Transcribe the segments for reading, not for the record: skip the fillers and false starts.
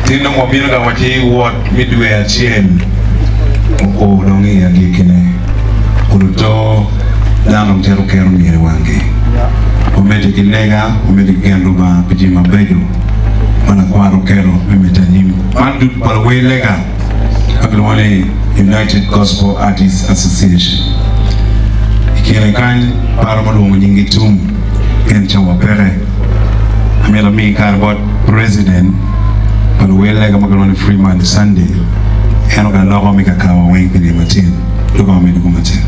Tin dong wabino ka wacci wot me dwe acel oo dong i agikkine, kun oto dano dong cito keto myel i wanggi. Wamedde ki lega, wamedde ki geno Lubanga pi jami mabeco ma lakwaro oketo me medde anyim. Man dul pa luwer lega ma kilwongo ni United Gospel Artists Association. I kine kany pe aromo lwongo nyinggi tum pien cawa peke. Amito ami kare bot President pa luwer lega ma kilwongo ni Freeman Sunday. En oga loko mi kakawa weng pi nino matin. Lubanga omedo gum acel.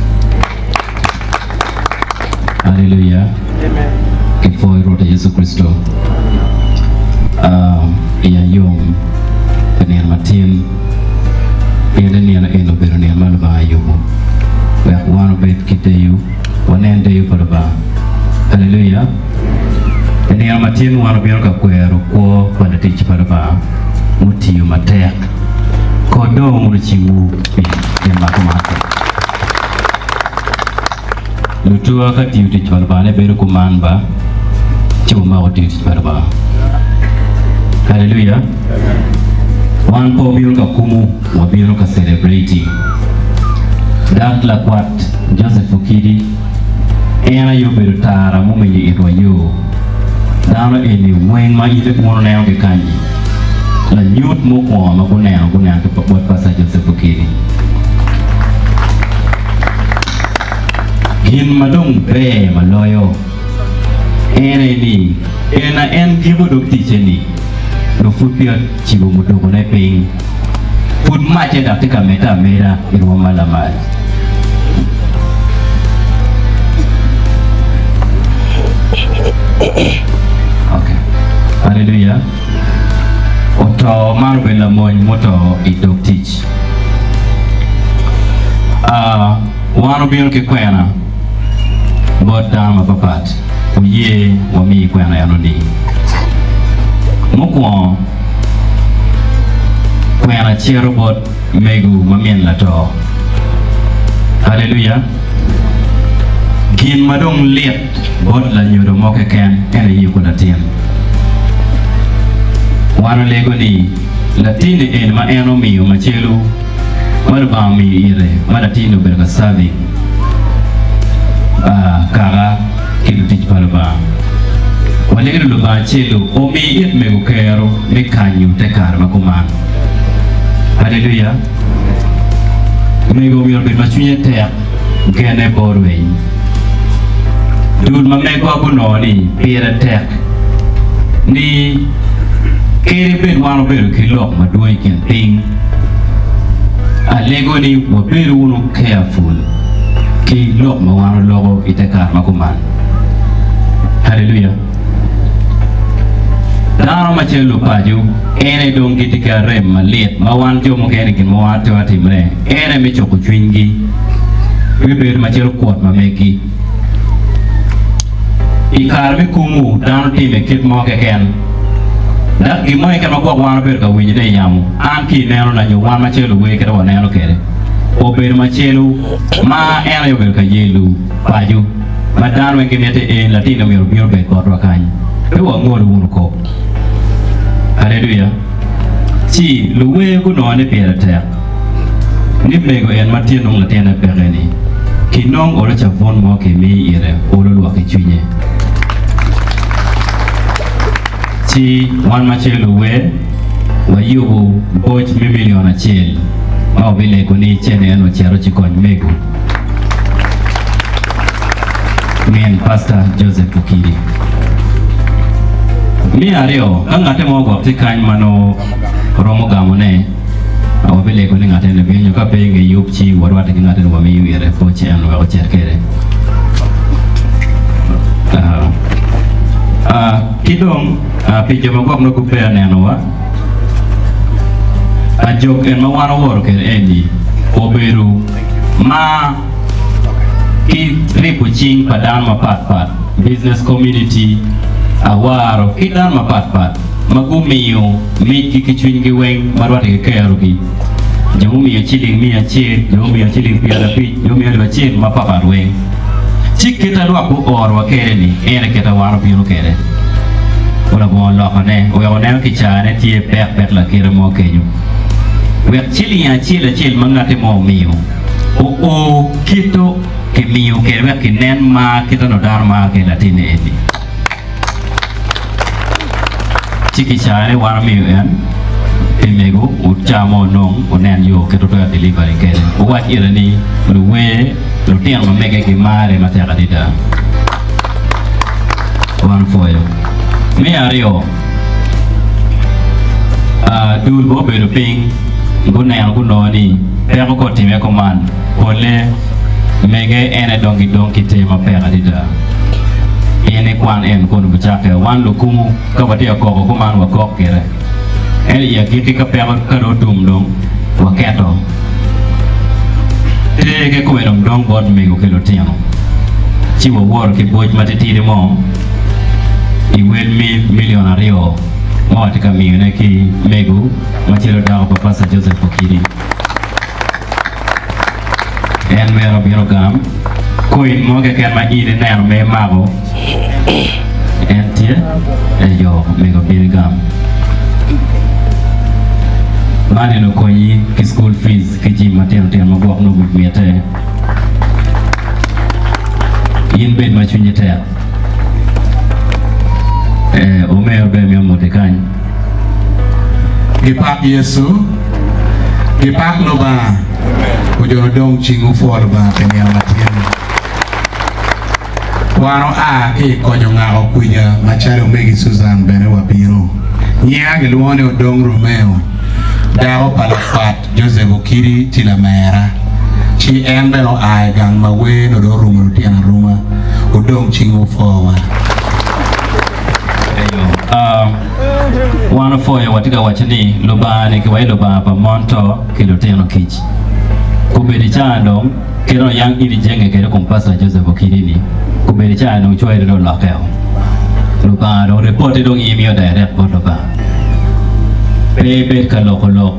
Aleluya! Kipwoyo Rwot Yecu Kricito. Ah, iya yom pi nino matin, pien ni nino eni obedo nino ma Lubanga yubo wek wan obed ki deyo, wanen deyo pa Lubanga. Aleluya! I nino matin wan obino ka kwero kwo pa latic pa Lubanga mutiyo matek. Kod dong wunu cingwu pi gin ma kuman. Lutuwa ka tiyo tic pa Lubanga ne bedo kuman ba, ci wumako tiyo tic pa Lubanga. Haleluya! Wan pe wabino ka kumu, wabino ka celebrating. Dak lakwat Joseph Okidi, en aye obedo tara mumenyo itwa yo. Dano eni weng ma in wun wuneno ki kanyi, lanyut mukwongo ma guneno, guneno ki bot Pastor Joseph Okidi. Gin ma dong ber ma loyo en aye ni, en a en giko dog ticce-ni, nongo pud peya ocibo mudukune piny, pud macce dok tye ka medde ameda i rwom ma lamal. Okay. Haleluya. Oto man obedo lamony muto i dog tic. Ah, wan obino ki kwena bot dano mapapat. Oye wami kwena eno-ni. Mukwongo, kwena cito bot mego ma min lato. Aleluya! Gin ma dong lit bot lanyodo mo keken en aye yuko latin. Wan olego ni latinni eni ma en omiyo macalo ma Lubanga omiyo ite ma latinni obedo ka serving kaka ki lutic pa Lubanga. Walego ni Lubanga acel-lu omi it mego kero me kanyo te kare ma kuman. Aleluya! Mego myero obed ma cwinye tek, genne pe orweny. Dul ma megwa gunongo ni pire tek ni kadi bed wan wabedo ki lok madwong i kin piny, alego ni wabedo wunu careful ki lok ma wan oloko i te kare ma kuman. Haleluya! Dano macalo lupaco en aye dong gitye ki arem malit ma wan jo mukene gin ma wan twero timone en aye me cuko cwinygi me bedo macalo kwot ma megi. I kare me kumu dano time kit mo keken dok gin mo keken ma gwok wan wabedo ka winyone i yamo an ki i nenona nyo wan macalo luwer kite waneno kwede obedo macalo ma en aye obedo ka yelo paco ma dano weng gimiti en latinni myero obin obed botwa kany pe wangolo wunu kop. Aleluya! Ci luwer gunongo ni pire tek ni mego en ma tye nongo latinne peke-ni kinong olo cabun mo kimi ite olo lwok i cwinye. Ci wan macalo luwer wayubo boc me milion acel ma wabilego ni cene en ocito ci kony mego. Min Pastor Joseph Okidi. Me aryo, ka ngate mo gwok tye kany ma nongo romo gamo ne, wabilego ni ngate eni obin nyo ka pe inge yub ci warwatte ki ngate ni wamiyo ite boc en wek ocit kwede. Ah, ah, ki dong ah, pi jo ma gwok nongo peya nenowa, ajok en ma wan oworo kwede eni obedo ma ki ribo cing pa dano mapat pat, business community, awaro ki dano mapat pat ma gumiyo micgi ki cwinygi weng ma rwatte ki kerogi. Jo mumiyo ciling 100, jo mumiyo ciling 50, jo mumiyo alip acel mapapat weng. Ci kit a lwak guorowa kwede-ni en aye kit a wan obino kwede. Labongo lokone, oweko neno kicane tye pek pek lakite mo kenyo. Wek ciling acel acel ma ngatti mo omiyo oo kito kimiyo kede wek kinen mar kite onongo dano mar kede latinne eni. Ci kicane wan omiyo en pi mego ca mo onong onen yo kit otwero delivery kede. Owac ite ni luwer lutino ma mege gimare matek adada. Wan opwoyo. Me aryo, dul ma obedo piny guneno gunongo ni peko ka otime kuman polle mege en aye dong gidong ki ter mapek adada. Pien ni kwan en kun obicakke, wan lukumu ka watye ka koko kuman wakok gire. Ento i agikki ka peko ka dong otum dong waketo ter kikome dong dong bot mego ki lutino ci wawoto ki boc matitidi mo i wel me milion aryo ma watye ka miyone ki mego macalo dako pa Pastor Joseph Okidi. En myero obin ogam coin mo keken ma in ineno ma imako en tye eyo mego bin igam. Man en okonyi ki school fees ki jami matino tino ma gwok nongo mitte. In bed ma cwinyi tek. Eh, omero ber miyo mote kany. Gipak Yecu, gipak Lubanga, ojono dong cing wupwo Lubanga pi nino matin. Wan oa ki i konyo ngako kwica macalo omegi Susan bene wabino. Nyinga gilwongo ni Odong Romeo, dako pa lakwat Joseph Okidi ci lamera. Ci en bene oa i gang ma wer nongo dong orumo lutino aruma. Wudong cing wupwowa. Eyo, wan opwoyo watye ka waco ni Lubanga ni kiwaco Lubanga pa mon to ki lutino kic. Kobedo i caa dong kit onongo yang in ijenge kede kom Pastor Joseph Okidi ni kobedo i caa dong cwari dong olokke o. Lubanga dong repote dong in imiyo direct bot Lubanga. Pe ibed ka loko lok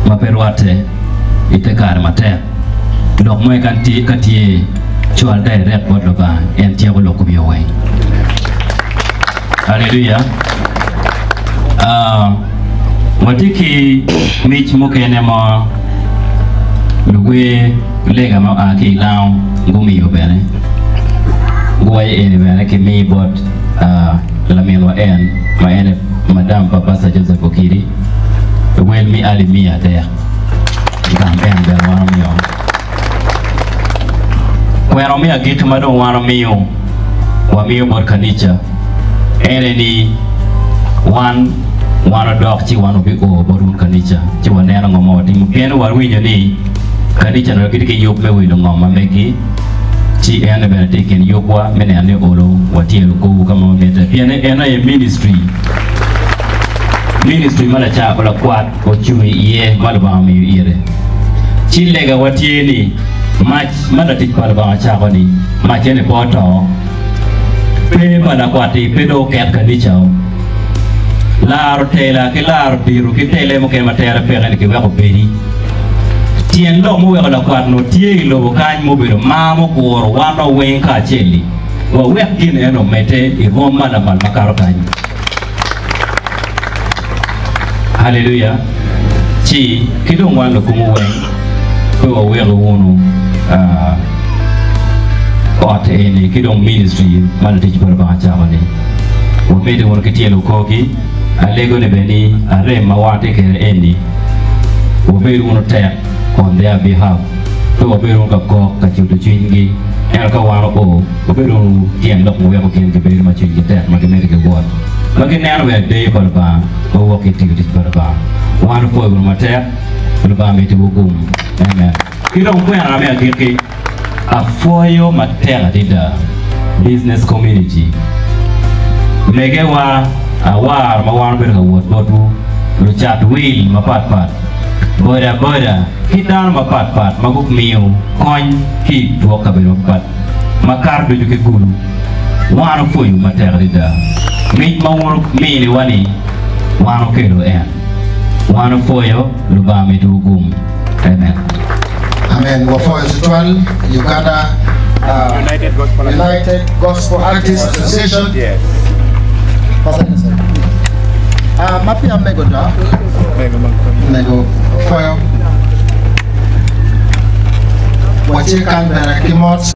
ma pe rwatte i te kare matek. Lok mo keken ka tye, cwal direct bot Lubanga, en tyeko lok komi weng. Aleluya! Ah, watye ki mic mukene ma luwer lega ma oa ki i lango gumiyo bene. Guwaco eni bene kimi bot ah, laminwa en ma en aye madam pa Pastor Joseph Okidi wel mi alip 300. Gam en bene wan omiyo. Kwena me agikki ma dong wan omiyo, wamiyo bot kanica en aye ni wan wan odok ci wan wabio bot wun kanica ci waneno ngo ma watimo pien wawinyo ni kanica nongo gitye ki yub me wilo ngom ma megi ci en bene tye i kin yubwa me neno ni olo watyelo korwu ka ma wamite pien en aye ministry ministry ma lakwat ocung iye ma Lubanga omiyo ire. Ci legawa tye ni, mac ma latic pa Lubanga ocako-ni, mac-ce-ni pe oto. Pe pa lakwat-ti pe dong oket kanica-o. Laro tela ki laro diro ki tele mukene ma tere peke-ni kiweko obedi. Tyen lok muweko lakwat-nu tye i lobo kany mubedo mar muguro wan weng kacel-li, wawek gin eno omedde i rwom ma lamal makato kany. Haleluya! Ci ki dong wan lukumu weng pe waweko wunu ot eni ki dong ministry ma lutic pa Lubanga cako-ni. Wamedde wunu ki tyelo korgi. Alego ni bene ni arem ma wan watye kwede eni wabed wunu tek on their behalf. Pe wabed wunu ka kok ka cudo cwinygi ento ka wan oo wabed wunu tyen lok ma weko gin gibedo ma cwinygi tek ma gimedde ki wot. Ma gineno bene deyo pa Lubanga ma wok ki i tiyo tic pa Lubanga. Wan wupwoyo wunu matek, Lubanga mitiwu gum. Amen. Ki dong kwena me agikki, apwoyo matek adada business community, megewa, awar ma wan wabedo ka wot botwu, lucat wil mapat pat, boda boda, ki dano mapat pat ma gumiyo kony ki i twok kabedo mapat makato ducu ki Gulu. Wan opwonyowu matek adada. Mic ma wun wuminiwa-ni, wan okelo en. Wan opwoyo, Lubanga mitowu gum. Amen. Amen. Wapwoyo tutwal Uganda United Gospel Artists Association. Ma peya mego dok, mego pwoyo. Watye kany bene ki mot.